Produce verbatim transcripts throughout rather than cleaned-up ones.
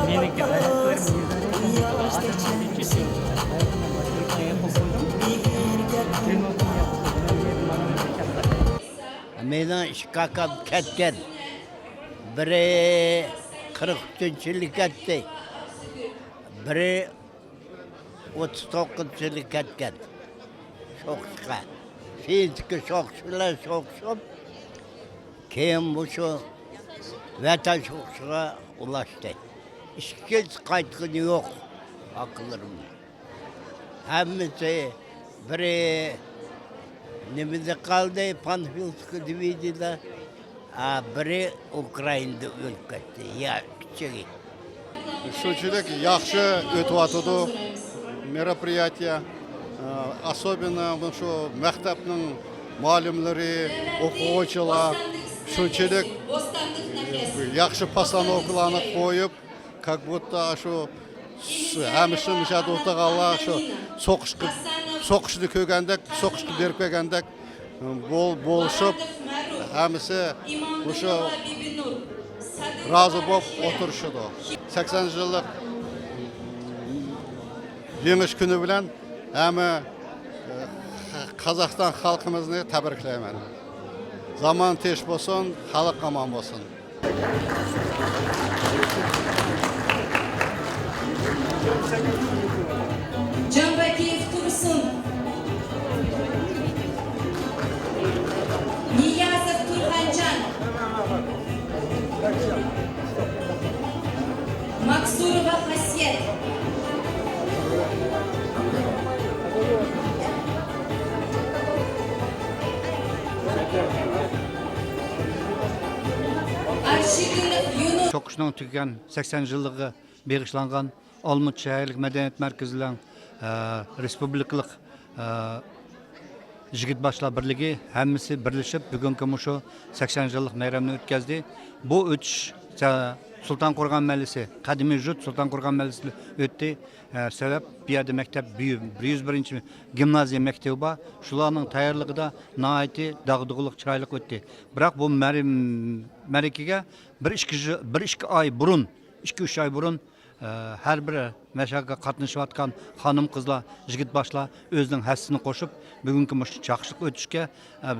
مېنىڭكى ئاياقلىرىم مېنىڭ ئىككى ئاكام كەتكەن. بىرى قىرىق ئۈچىنچى يىلى كەتتى. بىرى ئوتتۇز توققۇزىنچى يىلى كەتكەن شوخشىغا. فىزىكا شوخشا بىلەن شوخشۇپ، كېيىن مۇشۇ ۋەتەن شوخشىغا ئۇلاشتى. ئىككىنچى قايتقىنى يوق ئاكىلىرىمنىڭ. ھەممىسى بىرى نېمىدە قالدى، پانفىلسكى دىۋىزىيىدا، ئا، بىرى ئۇكرائىندا ئۆلۈپ كەتتى، يا كىچىكى. شۇنچىلىك ياخشى ئۆتۈۋاتىدۇ مېروپرىياتىيە. ئاسوبىنو مۇشۇ مەكتەپنىڭ مۇئەللىملىرى، ئوقۇغۇچىلار شۇنچىلىك ياخشى پاسانوكىلارنى قويۇپ، كاك بۇددا شۇ ھەمىشە مۇشۇ يەردە ئولتۇرغانلار شۇ سوقۇشقا، سوقۇشنى كۆرگەندەك، سوقۇشقا بېرىپ كەلگەندەك بول-، بولۇشۇپ، ھەممىسى مۇشۇ رازى بولۇپ ئولتۇرۇشىدۇ. سەكسەن يىللىق يېڭىش كۈنى بىلەن ھەممە، ئە، قازاقىستان خەلقىمىزنى تەبرىكلەيمەن. زامان تىنچ بولسۇن، خەلق ئامان بولسۇن. جانبەكىيېف تۇرسۇن، نىيازوف تۇرغانجان، ماكسۇروۋا خاسىيەت. ئارشىدىنوف يۇنۇس. شوقۇشنىڭ تۈگىگەن سەكسەن يىللىقىغا بېغىشلانغان ئالمۇتا شەھەرلىك مەدەنىيەت مەركىزىنىڭ، ئە، رېسپۇبلىكىلىق، ئە، يىگىت باشلار بىرلىكى ھەممىسى بىرلىشىپ بۈگۈنكى مۇشۇ سەكسەن يىللىق مەيرەمنى ئۆتكەزدى. بۇ ئۆتۈش، ئە، سۇلتان قورغان مەھەللىسى، قەدىمىي يۇرت سۇلتان قورغان مەھەللىسىدە ئۆتتى. ئە، سەۋەب بۇ يەردە مەكتەپ بىر يۈز بىرىنچى گىمنازىيە مەكتىپى بار. شۇلارنىڭ تەييارلىقىدا ناھايىتى داغدۇغىلىق، چىرايلىق ئۆتتى. بىراق بۇ مەر-، مەرىكىگە بىر ئىككى يىل، بىر ئىككى ئاي بۇرۇن، ئىككى ئۈچ ئاي بۇرۇن، ئە، ھەر بىر مەشەققە قاتنىشىۋاتقان خانىم-قىزلار، يىگىت باشلار ئۆزىنىڭ ھەسسىسىنى قوشۇپ، بۈگۈنكى مۇشۇ چاقچىلىق ئۆتۈشكە، ئە،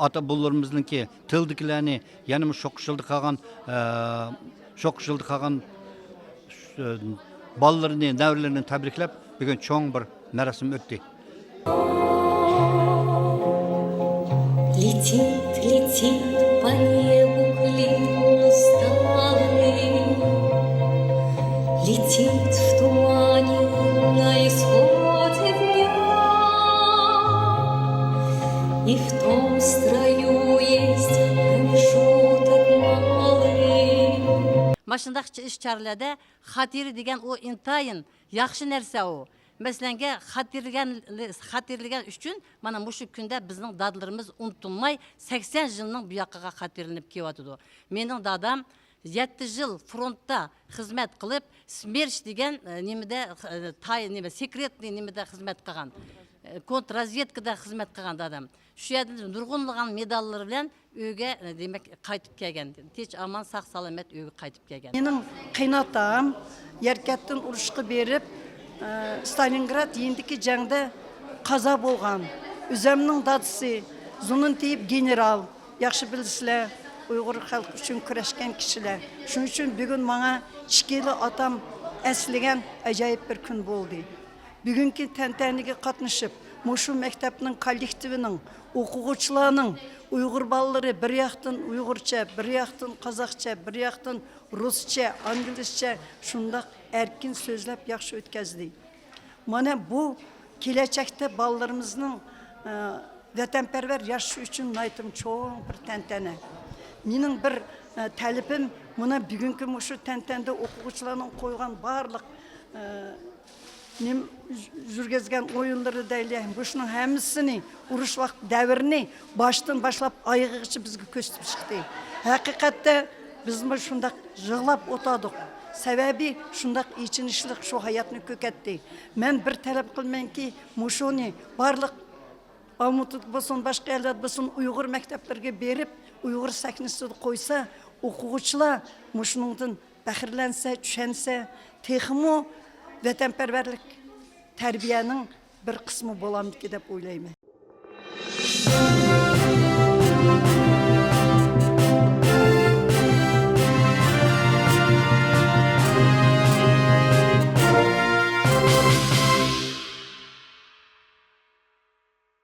ئاتا-بوۋىلىرىمىزنىڭكى تىلدىكىلەرنى، يەنە مۇشۇ شوقۇش يىلدا قالغان، ئە، شوقۇش يىلدا قالغان، ئە، بالىلىرىنى، نەۋرىلىرىنى تەبرىكلەپ، بۈگۈن چوڭ بىر مەراسىم ئۆتتى. Летит, летит по небу клин усталый, летит в тумане на исходе дня, и в том строю есть промежуток малый. ماشۇنداق ئىش-چارىلەردە خاتىرە دېگەن ئۇ ئىنتايىن ياخشى نەرسە ئۇ. مەسىلەنگە خاتىرىلىگەن، خاتىرىلىگەن ئۈچۈن مانا مۇشۇ كۈندە بىزنىڭ دادىلىرىمىز ئۇنتۇلماي سەكسەن يىلنىڭ بۇ ياقىغا خاتىرىلىنىپ كېلىۋاتىدۇ. مېنىڭ دادام يەتتە يىل فرونتتا خىزمەت قىلىپ، سمېرش دېگەن، ئە، نېمىدە، ئە، تاي-، نېمە، سېكرېتنىي نېمىدە خىزمەت قىلغان. ئە، كونتررازۋېدكىدا خىزمەت قىلغان دادام. شۇ يەردىن نۇرغۇنلىغان مېداللىرى بىلەن ئۆيگە، دېمەك، قايتىپ كەلگەن. تىنچ ئامان، ساق سالامەت ئۆيگە قايتىپ كەلگەن. مېنىڭ قېيىنئاتام يەركەنتتىن ئۇرۇشقا بېرىپ، ئە، ستالىنگراد يېنىدىكى جەڭدە قازا بولغان. ئۆزەمنىڭ دادىسى زۇنۇنتىيېف گېنېرال، ياخشى بىلىسىلەر، ئۇيغۇر خەلقى ئۈچۈن كۈرەشكەن كىشىلەر. شۇنىڭ ئۈچۈن بۈگۈن ماڭا ئىككىلا ئاتام ئەسلىگەن ئاجايىپ بىر كۈن بولدى. بۈگۈنكى تەنتەنىگە قاتنىشىپ، مۇشۇ مەكتەپنىڭ كوللېكتىۋىنىڭ، ئوقۇغۇچىلارنىڭ، ئۇيغۇر بالىلىرى بىر ياقتىن ئۇيغۇرچە، بىر ياقتىن قازاقچە، بىر ياقتىن رۇسچە، ئانگلىزچە شۇنداق ئەركىن سۆزلەپ ياخشى ئۆتكەزدى. مانا بۇ كېلەچەكتە بالىلىرىمىزنىڭ، ئە، ۋەتەنپەرۋەر ياشىشى ئۈچۈن ناھايىتىمۇ چوڭ بىر تەنتەنە. مېنىڭ بىر، ئە، تەلىپىم، مانا بۈگۈنكى مۇشۇ تەنتەنىدە ئوقۇغۇچىلارنىڭ قويغان بارلىق، ئە، نېمە، يۈرگۈزگەن ئويۇنلىرى دەيلى، مۇشۇنىڭ ھەممىسىنى، ئۇرۇش ۋاقتى دەۋرىنى باشتىن باشلاپ ئايىغىغىچە بىزگە كۆرسىتىپ چىقتى. ھەقىقەتتە بىزمۇ شۇنداق يىغلاپ ئولتۇردۇق. سەۋەبى شۇنداق ئېچىنىشلىق شۇ ھاياتنى كۆكەتتى. مەن بىر تەلەپ قىلىمەنكى، مۇشۇنى بارلىق ئالمۇتىدا بولسۇن، باشقا يەرلەردە بولسۇن، ئۇيغۇر مەكتەپلىرىگە بېرىپ، ئۇيغۇر سەھنىسىدە قويسا، ئوقۇغۇچىلار مۇشۇنىڭدىن پەخىرلەنسە، چۈشەنسە، تېخىمۇ ۋەتەنپەرۋەرلىك تەربىيەنىڭ بىر قىسمى بولامدىكى دەپ ئويلايمەن.